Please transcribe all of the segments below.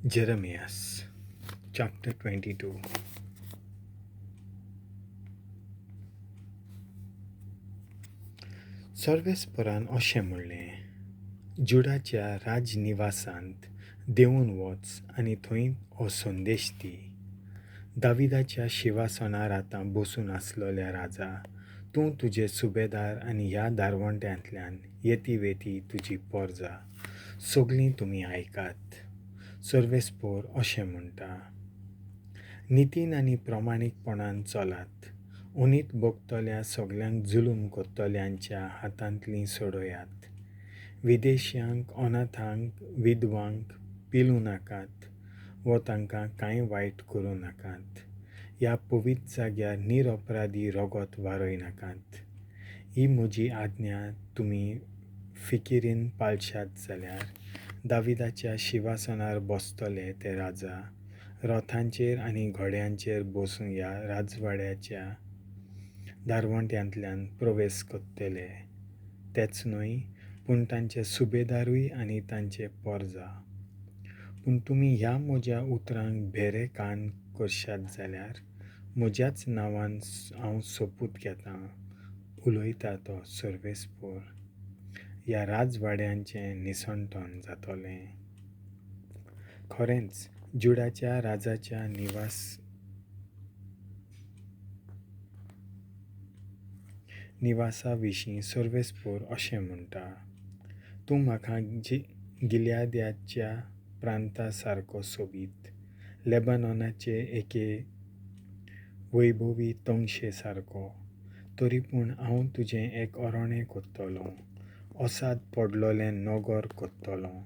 Jeremias chapter 22. सर्वेस्परान अशें म्हणलें, जुडाच्या राजनिवासांत देंवून वच आनी थंय हो संदेश दी. दाविदाच्या शिंवासनार आतां बसून आसलोल्या राजा, तूं तुजे सुबेदार आनी ह्या दारवंट्यांतल्यान येती वेती तुजी पोरजा सगळीं तुमी आयकात. सर्वेस्पोर अशें म्हणटा, नितीन आनी प्रमाणीकपणान चलात, उनीत भोगतल्या सगल्यांक जुलूम करतल्यांच्या हातांतलीं सोडयात, विदेशियांक, अनाथांक, विधवांक पिलूं नाकात वो तांकां कांय वायट करूं नाकात. ह्या पवित्र जाग्यार निरपराधी रगत वारय नाकात. ही म्हजी आज्ञा तुमी फिकिरीन पाळशात जाल्यार दाविदाच्या शिंवासनार बसतले ते राजा रथांचेर आनी घोड्यांचेर बसून ह्या राजवाड्याच्या दारवंट्यांतल्यान प्रवेश करतले. तेच न्हय, पूण तांचे सुबेदारूय आनी तांचे पोरजा. पूण तुमी ह्या म्हज्या उतरांक भेरे कान करशात जाल्यार म्हज्याच नांवान हांव सोपूत घेतां, उलयता तो सर्वेस्पोर, ह्या राजवाड्यांचें निसणटण जातलें. खरेंच, जुडाच्या राजाच्या निवासा विशीं सर्वेस्पोर अशें म्हणटा, तूं म्हाका गिलयादाच्या प्रांता सारको सोबीत, लेबनॉनाचे एके वैभवी तंगशे सारको, तरी पूण हांव तुजें एक अरणें करतलों, असाद पडलोलें नगर करतलों.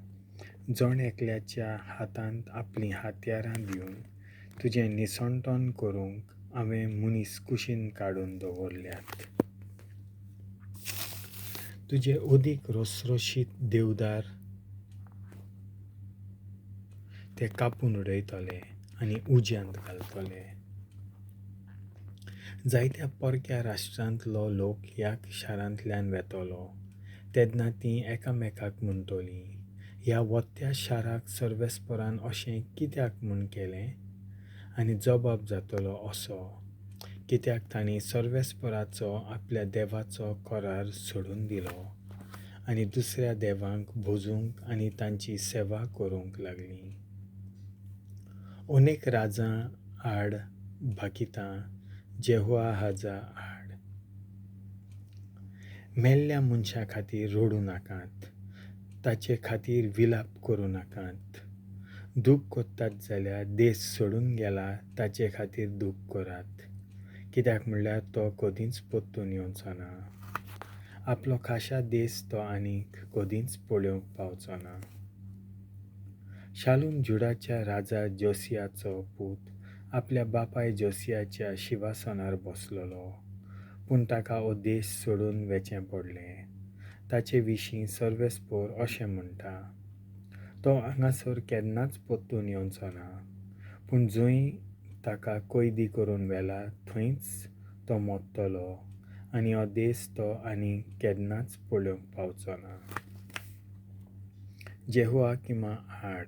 जण एकल्याच्या हातांत आपलीं हत्यारां दिवन तुजें निसणटण करूंक हांवें मनीस कुशीन काडून दवरल्यात. तुजे अदीक रसरशीत देवदार ते कापून उडयतले आनी उज्यांत घालतले. जायत्या परक्या राष्ट्रांतलो लोक ह्या शारांतल्यान वेतलो, तेन्ना तीं एकामेकाक म्हणटलीं, ह्या वत्या शाराक सर्वेस्परान अशें कित्याक म्हूण केलें? आनी जबाब जातलो असो, कित्याक तांणी सर्वेस्पराचो आपल्या देवाचो करार सोडून दिलो आनी दुसऱ्या देवांक भजूंक आनी तांची सेवा करूंक लागलीं. अनेक राजां आड भाकितां जेहोआहाजा आड. मेल्ल्या मनशा खातीर रडूं नाकात, ताचे खातीर विलाप करूं नाकात. दूख करतात जाल्यार देश सोडून गेला ताचे खातीर दूख करात, कित्याक म्हणल्यार तो कदींच परतून येवचो ना. आपलो खाशा देश तो आनीक कदींच पळोवंक पावचो ना. शालूम जुडाच्या राजा जोसियाचो पूत आपल्या बापाय जोसियाच्या शिंवासनार बसलोलो, पूण ताका हो देश सोडून वेचें पडलें. ताचे विशीं सर्वेस्पोर अशें म्हणटा, तो हांगासर केन्नाच परतून येवचो ना, पूण जंय ताका कैदी करून व्हेला थंयच तो मरतलो आनी हो देश तो आनी केन्नाच पळोवंक पावचो ना. जेहोआकिमा आड.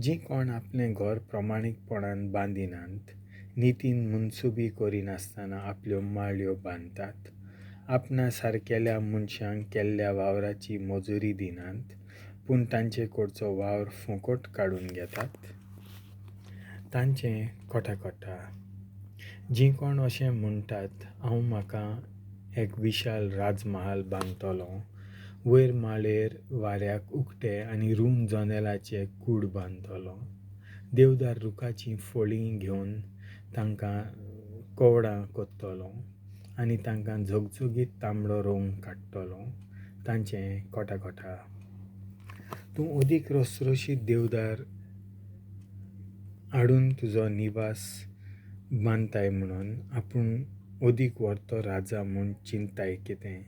जीं कोण आपलें घर प्रमाणीकपणान बांदिनात, नितीन मनसुबी करिनासतना आपल्यो माळयो बांदतात, आपणा सारकेल्या मनशांक केल्ल्या वावराची मजुरी दिनात, पूण तांचे कडचो वावर फुकट काडून घेतात, तांचें कोटाकोटा. जीं कोण अशें म्हणटात, हांव म्हाका एक विशाल राजमहाल बांदतलों, वयर माळयेर वाऱ्याक उकते आनी रूंद जनेलाचे कूड बांदतलो, देवदार रुखाचीं फळीं घेवन तांकां कवडां करतलो आनी तांकां झगझगीत तांबडो रंग काडटलो, तांचें कोटाकोटा. तूं अदीक रसरशीत देवदार हाडून तुजो निवास बांदताय म्हणून आपूण अदीक व्हरतो राजा म्हूण चिंताय कितें?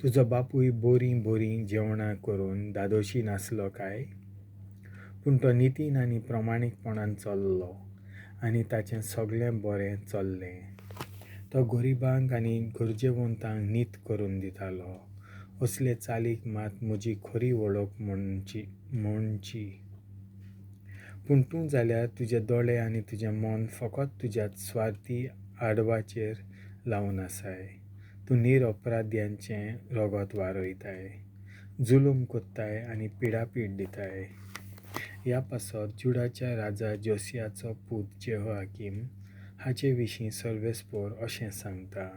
तुजो बापूय बरीं बरीं जेवणां करून धादोशी नासलो काय? पूण तो नितीन आनी प्रमाणीकपणान चल्लो आनी ताचें सगळें बरें चल्लें. तो गरिबांक आनी गरजेवंतांक नीत करून दितालो. असले चालीक मात म्हजी खरी वळख म्हणची. पूण तूं जाल्यार तुजे दोळे आनी तुजें मन फकत तुज्या स्वार्थी आडवाचेर लावन आसाय. तूं निरअपराध्यांचें रगत वारयताय, जुलूम कोत्ताय आनी पिडापीड दिताय. ह्या पासत जुडाच्या राजा जोसियाचो पूत जेहोआकीम हाचे विशीं सर्वेस्पोर अशें सांगता,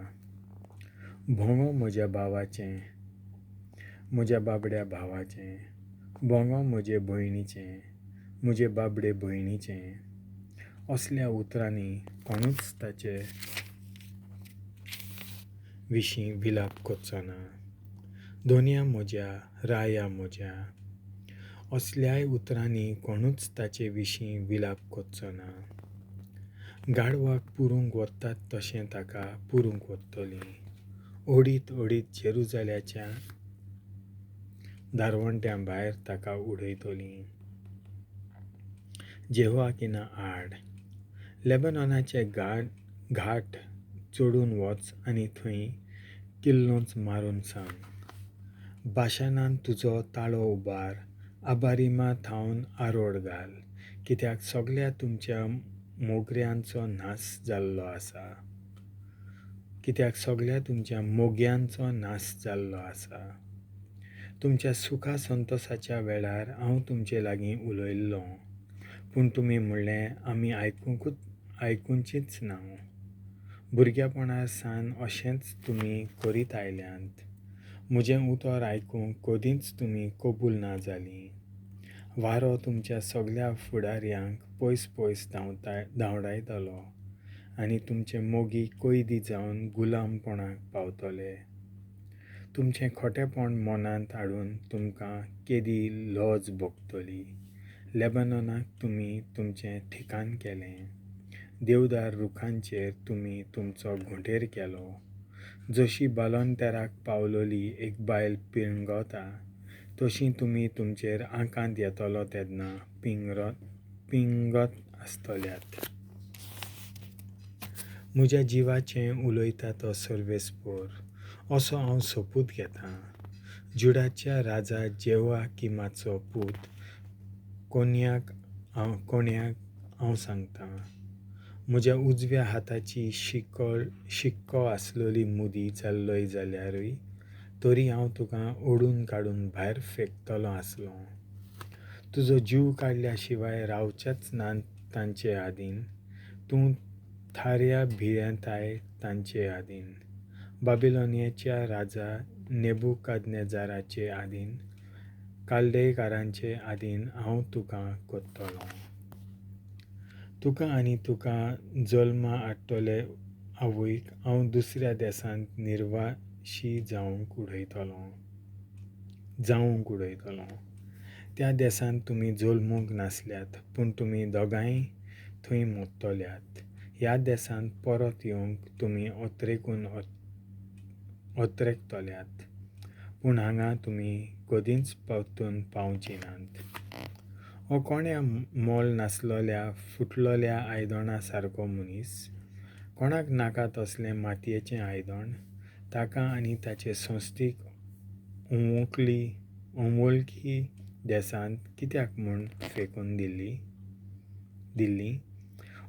भोंगो म्हज्या भावाचें, म्हज्या बाबड्या भावाचें, भोंगो म्हजे भयणीचें, म्हजे बाबडे भयणीचें. असल्या उतरांनी कोणूच ताचे विशीं विलाप करचो ना. धोनया म्हज्या, राया म्हज्या, असल्याय उतरांनी कोणूच ताचे विशीं विलाप करचो ना. गाढवाक पुरूंक वतात तशें ताका पुरूंक वतलीं, ओडीत ओडीत जेरुजाल्याच्या दारवंट्या भायर ताका उडयतलीं. जेहोआकिना आड. लेबनॉनाचे घाट चडून वच आनी थंय किल्लोच मारून सांग. बाशानांत तुजो ताळो उबार, आबारिमा थावन आरोड घाल, कित्याक सगळ्या तुमच्या मोगऱ्यांचो नाश जाल्लो आसा, कित्याक सगळ्या तुमच्या मोग्यांचो नाश जाल्लो आसा. तुमच्या सुखा संतोसाच्या वेळार हांव तुमचे लागीं उलयल्लों, पूण तुमी म्हणलें, आमी आयकुचींच ना. भुरगेपणार सावन अशेंच तुमी करीत आयल्यांत. म्हजें उतर आयकूंक कदींच तुमी कबूल ना जालीं. वारो तुमच्या सगळ्या फुडाऱ्यांक पयस पयस धांवडायतलो आनी तुमचे मोगी कैदी जावन गुलामपणाक पावतले. तुमचें खोटेपण मनांत हाडून तुमकां केदी लज भोगतली. लेबनॉनाक तुमी तुमचें ठिकाण केलें, देवदार रुखांचेर तुमी तुमचो घोंटेर केलो. जशी बालोंतेराक पावलोली एक बायल पिरंगता, तशी तुमी तुमचेर आकांत येतलो तेन्ना पिंगत आसतल्यात. म्हज्या जिवाचें उलयता तो सर्वेस्पोर, असो हांव सोपूत घेतां. जुडाच्या राजा जेहोआकिमाचो पूत कोन्याक हांव सांगतां, म्हज्या उजव्या हाताची शिक्को आसलोली मुदी जाल्लोय जाल्यारूय तरी हांव तुका ओडून काडून भायर फेकतलों आसलों. तुजो जीव काडल्या शिवाय रावचेच ना तांचे आदीन, तूं थाऱ्या भियेताय तांचे आदीन, बाबिलोनियाच्या राजा नेबुकादनेजाराचे आदीन, काल्देयकारांचे आदीन हांव तुका कोत्तलों. तुका आनी तुका जल्मा हाडटले आवयक हांव दुसऱ्या देसांत निर्वाशी जावंक उडयतलों. त्या देसांत तुमी जल्मूंक नासल्यात, पूण तुमी दोगांय थंय मोडटल्यात. ह्या देसांत परत येवंक तुमी अत्रेकून अत्रेकतल्यात, पूण हांगा तुमी कदींच परतून पावची नात. हो कोण्या मोल नासलोल्या फुटलोल्या आयदोणा सारको मनीस, कोणाक नाका तसलें मातयेचें आयदण, ताका आनी ताचे संस्थीक अवोळखी देसांत कित्याक म्हूण फेकून दिल्ली?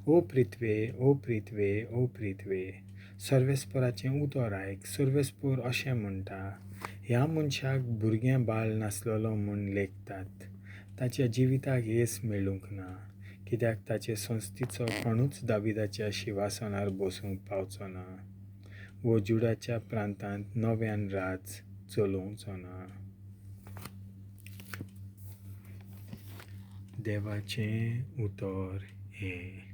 ओ पृथ्वे, ओ पृथ्वे, ओ पृथ्वे, सर्वेस्पोराचें उतर आयक. सर्वेस्पोर अशें म्हणटा, ह्या मनशाक भुरगें बाळ नासलोलो म्हूण लेखतात. ताच्या जिविताक येस मेळूंक ना, कित्याक ताचे संस्थीचो कोणूच दाविदाच्या शिंवासनार बसूंक पावचो ना, वो जुडाच्या प्रांतांत नव्यान राज चलोवचो ना. देवाचें उतर हें.